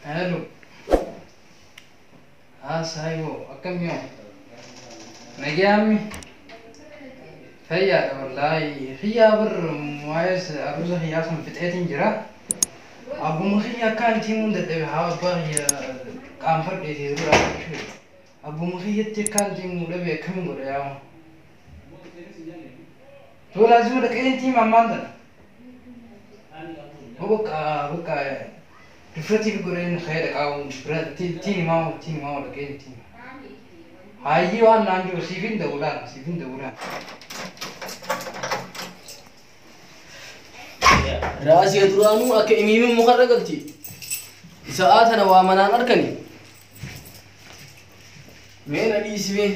Hello. Haa saayiboo akkam yoo? Nagayaammi? Fayyaadha wallaahi. Xiyyaa bar waa'ee aruusa xiyyaa sun fixeetiin jira. Abbuma xiyya akka anti himuun dadhabe haa abbaa xiyya qaanfadheetii dura jechuudha. Abbuma xiyyatti akka anti himuu dhabe akkamiin godha yaa'u? Too laazima dhaqee inti hima ammaan tana. Bakka bakka dufratiif godheen ka'ee dhaqaa bira tiin himaa tiin himaa dhaqee inti hima. Hayyii waan naan jiru siif hin da'uudhaan siif hin da'uudhaan. Raasiya duraanuu akka imiimin mukarra galti. Sa'aa tana waa manaan arkani. Mee na dhiisi mee.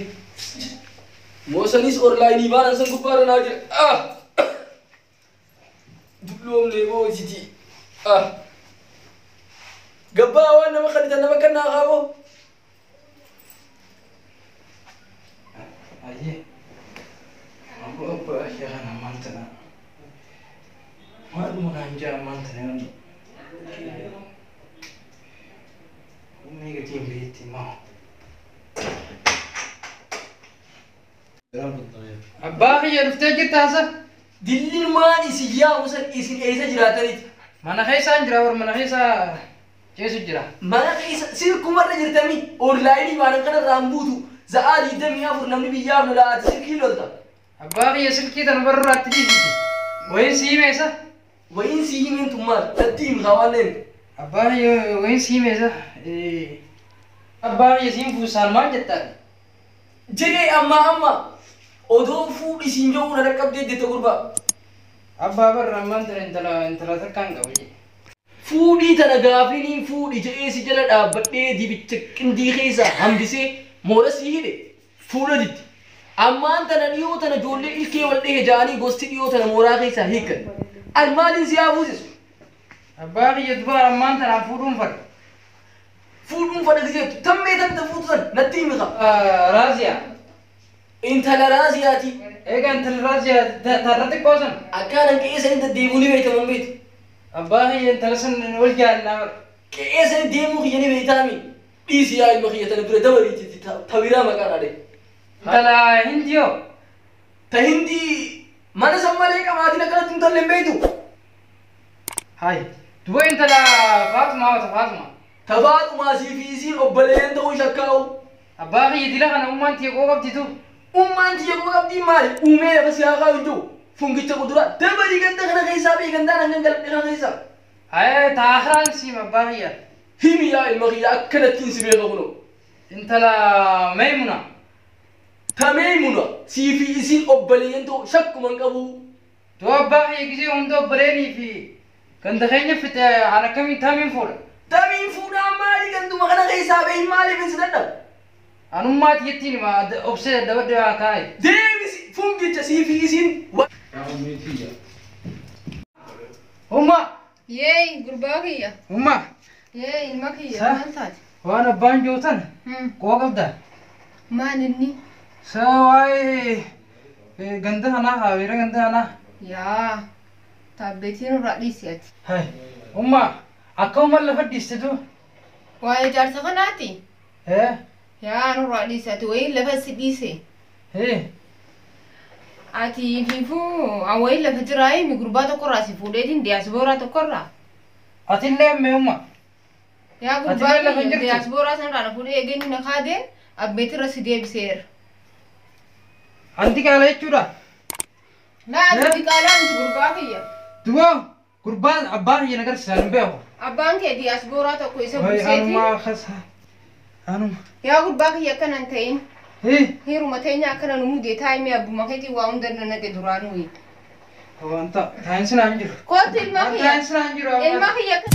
Moosanis orlaayinii baanan san gubbaarra naa jira. Ah! Dulloomne moo isiti. Ah! Gabbaa waan nama kanitan nama kannaa kaaboo. Hayyee. Abbaa abbaa ishee kana ammaan tana. Maaluma naan jaa ammaan tana yoon. Ummii gatiin biyyatti himaa. Abbaa kiyya dhuftee jirta hasa? Dilliin maan isin yaamu san isin eessa jiraataniti? Mana keessaan jira war mana keessa ceesu jira. Mana keessa sirkumarra jirtami onlaayinii baanan kanarraa hin buutu. Za'aa 24 namni biyyaaf lolaa ati silkii lolta. Abbaa kiyya silkii tana barraatti dhiisiti. Wayin sii himeessa? Wayin sii himeen tun maal? Natti himi kaa waan neen. Abbaa kiyya wayin sii himeessa? Abbaa kiyya siin fuusaan maal jettaan? Jedhee ammaa amma odoo fuudhi siin jedhu na dhaqqabdee jette gurbaa. Abbaa barra ammaan tana intala intala takkaan qaba jedhe. Fuudhii tana gaafiniin fuudhi jedhee si jala dhaabbadhee dibicha qindii keessa hambisee moora sii hidhe fuudha didde. Ammaan tana dhiyoo tana ijoollee ilkee wal dhehe ja'anii gosti dhiyoo tana mooraa keessaa hiikan. An maaliin si haa fuusisu? Abbaa kiyya dubara ammaan tanaan fuudhuun fadha. Fuudhuun fadha gizeettu tammee tamte fuutu san natti himi kaa. Raaziyaa. Intala Raaziyaati. Egaa intala Raaziyaa tarra xiqqoo san. Akkaan an qe'ee sanii deddeebi'uu ni beekta moo hin beektu? Abbaa kiyya intala san wal jaallaa bara. Qe'ee sanii deemuu kiyya ni beektaami? Dhiisi yaa ilma kiyya tana bira dabaliiti ta biraa maqaa dhaadhe. Intala Hindii hoo? Ta Hindii mana san malee qabaatiin akkanatti hin tolle hin beektu? Hayi. Duba intala Faaxumaa hoo ta Faaxumaa? Ta Faaxumaa sii fi isiin obboleeyyan ta'uu shakkaa'u. Abbaa kiyya dila kana ummaan tiyya quba qabdi tu. Ummaan tiyya quba qabdii maali? Uumee lafa si haa kaa'u hin jiru. Fungicha kuduraa dabalii ganda kana keessaa bee gandaan hangan galadhe kana keessaa. Haye ta akhiraan siima abbaa kiyya. Himi yaa ilma kiyya akkanattiin si beeka kunoo. Intala Meymuna. Ta Meymuna sii fi isiin obboleeyyan ta'uu shakkuma hin qabuu. Du'a abbaa kiyya gisee hunda obboleenii fi ganda keenya fixe an akkamiin tamiin fuudha. Tamiin fuudhaa maali ganduma kana keessaa beehin maaliif si dadhabu? Anummaa tiyyattiin hima obsee dadhabadde waan akkanaa. Deebisi fungicha sii fi isiin. Umma! Yeey gurbaa kiyya. Umma! Yeey ilma kiyya Sa? maal taate? Waan abbaan jiru tan quba qabda? Maal inni? Sa waa'ee ganda kanaa haabeera ganda kanaa. Yaa taabbeetiin irraa dhiisi ati. Hai. Umma akkuma lafa dhiistetu. Waa'ee jaarsa kanaati? Eh? Yaa nurraa dhiisi ati wayiin lafa si dhiise. Eh? Ati fiifuu an wayiin lafa jiraa himi gurbaa tokkorraa si fuudheetiin diyaasbooraa tokkorraa. Atillee ammee umma. Yaa gurbaa Atillee lafa hin kiyya jirtu. diyaasbooraa sanarraa na fuudhee eegeenni na kaadeen abbeetirra si deebiseera. Anti qaala jechuudha. Laa ati Eh? diqaalaa miti gurbaa kiyya. Duba gurbaan abbaan kiyya na garsiisan hin beeku. Abbaan kee diyaasbooraa tokko isa Wayi buuseeti. anuma kasa. Anuma. Yaa gurbaa kiyya akkana hin ta'in. Eh? Heeruma teenya akkana nu mudee taa'imee abbuma keetii waa hunda na naqe duraanuu. Wanta taa'insi naan jiru. Kootu ilma kiyya. Taa'insi naan jiru. Ilma kiyya akka.